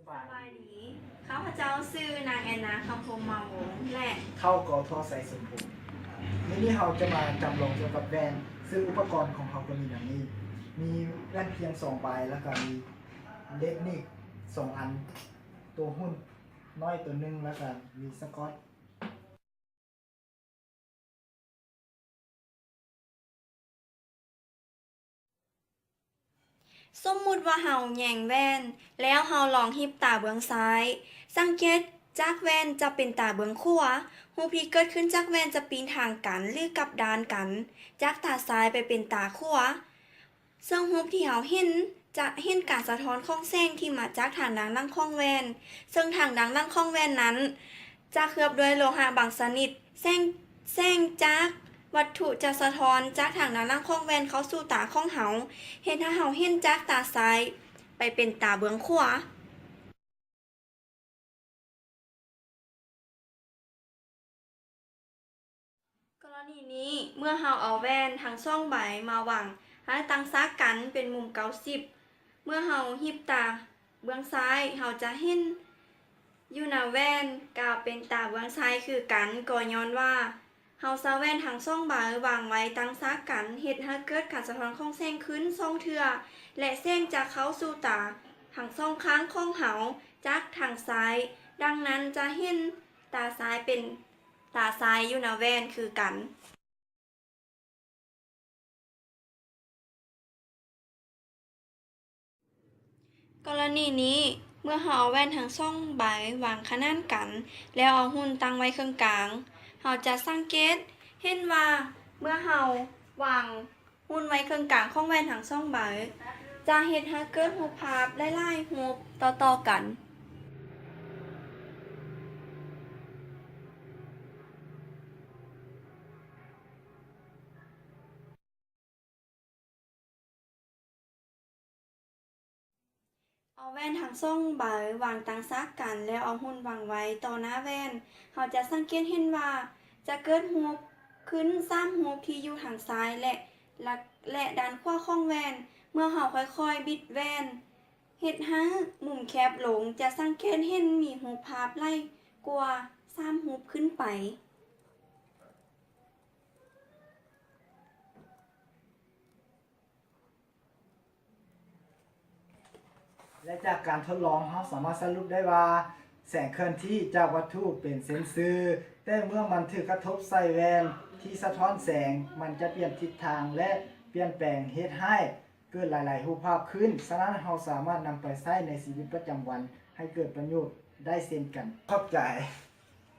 ສະບາຍດີ ຂ້າພະເຈົ້າຊື່ນາງແອນນາ ຄຳພົມມາວົງ ແລະ ເຮົາກໍ ທອງໄຊ ສົມພົງ. ມື້ນີ້ເຮົາຈະມາຈຳລອງກ່ຽວກັບແວ່ນ, ຊຶ່ງອຸປະກອນຂອງເຮົາກໍມີດັ່ງນີ້, ມີແວ່ນພຽງສອງໃບ ແລ້ວກໍມີເລນນີ້ສອງອັນ, ໂຕຫຸ່ນນ້ອຍໂຕໜຶ່ງ ແລ້ວກໍມີສະກອດ. ສົມມຸດວ່າເຮົາແຍງແວ່ນ ແລ້ວເຮົາລອງຮີບຕາເບື້ອງຊ້າຍ. ສັງເກດຈາກແວ່ນຈະເປັນຕາເບື້ອງຂວາ. ຮູບທີ່ເກີດຂຶ້ນຈາກແວ່ນຈະປີ້ນທາງກັນ ຫຼື ກັບດ້ານກັນ, ຈາກຕາຊ້າຍໄປເປັນຕາຂວາ. ເຊິ່ງຮູບທີ່ເຮົາເຫັນ ຈະເຫັນການສະທ້ອນຂອງແສງທີ່ມາຈາກທາງດ້ານຫຼັງຂອງແວ່ນ, ເຊິ່ງທາງດ້ານຫຼັງຂອງແວ່ນນັ້ນຈະເຄືອບດ້ວຍໂລຫະບາງຊະນິດ. ແສງ, ແສງຈາກວັດຖຸຈະສະທ້ອນຈາກທາງດ້ານຫຼັງຂອງແວ່ນເຂົ້າສູ່ຕາຂອງເຮົາ, ເຮັດໃຫ້ເຮົາເຫັນຈາກຕາຊ້າຍໄປເປັນຕາເບື້ອງຂວາ. ກໍລະນີນີ້, ເມື່ອເຮົາເອົາແວ່ນທັງສອງໃບມາວາງໃຫ້ຕັ້ງສາກກັນເປັນມຸມເກົ້າສິບ, ເມື່ອເຮົາຮີບຕາເບື້ອງຊ້າຍ, ເຮົາຈະເຫັນຢູ່ໜ້າແວ່ນກໍເປັນຕາເບື້ອງຊ້າຍຄືກັນ, ກໍຍ້ອນວ່າ ເຮົາໃຊ້ແວ່ນທັງສອງໃບວາງໄວ້ຕັ້ງສາກກັນ, ເຮັດໃຫ້ເກີດການສະທ້ອນຂອງແສງຂຶ້ນສອງເທື່ອ ແລະ ແສງຈະເຂົ້າສູ່ຕາທັງສອງຂ້າງຂອງເຮົາຈາກທາງຊ້າຍ, ດັ່ງນັ້ນຈະເຫັນຕາຊ້າຍເປັນຕາຊ້າຍຢູ່ໜ້າແວ່ນຄືກັນ. ກໍລະນີນີ້, ເມື່ອເຮົາເອົາແວ່ນທັງສອງໃບວາງຂະໜານກັນ ແລ້ວເອົາຫຸ່ນຕັ້ງໄວ້ເຄິ່ງກາງ, ເຮົາຈະສັງເກດເຫັນວ່າເມື່ອເຮົາວາງຫຸ່ນໄວ້ເຄິ່ງກາງຂອງແວ່ນທັງສອງໃບ, ຈະເຮັດໃຫ້ເກີດຮູບພາບຫຼາຍໆຮູບຕໍ່ໆກັນ. ເອົາແວ່ນທັງສອງໃບວາງຕັ້ງສາກກັນ ແລ້ວເອົາຫຸ່ນວາງໄວ້ຕໍ່ໜ້າແວ່ນ, ເຮົາຈະສັງເກດເຫັນວ່າຈະເກີດຮູບຂຶ້ນສາມຮູບທີ່ຢູ່ທາງຊ້າຍ ແລະ ແລະ ດ້ານຂວາຂອງແວ່ນ. ເມື່ອເຮົາຄ່ອຍໆບິດແວ່ນເຮັດໃຫ້ມຸມແຄບລົງ, ຈະສັງເກດເຫັນມີຮູບພາບຫຼາຍກວ່າສາມຮູບຂຶ້ນໄປ. ແລະ ຈາກການທົດລອງ, ເຮົາສາມາດສະຫຼຸບໄດ້ວ່າ ແສງເຄື່ອນທີ່ຈາກວັດຖຸເປັນເສັ້ນຊື່, ແຕ່ເມື່ອມັນຖືກກະທົບໃສ່ແວ່ນທີ່ສະທ້ອນແສງ, ມັນຈະປ່ຽນທິດທາງ ແລະ ປ່ຽນແປງ, ເຮັດໃຫ້ເກີດຫຼາຍໆຮູບພາບຂຶ້ນ. ສະນັ້ນ, ເຮົາສາມາດນຳໄປໃຊ້ໃນຊີວິດປະຈຳວັນໃຫ້ເກີດປະໂຫຍດໄດ້ເຊັ່ນກັນ. ຂອບໃຈ.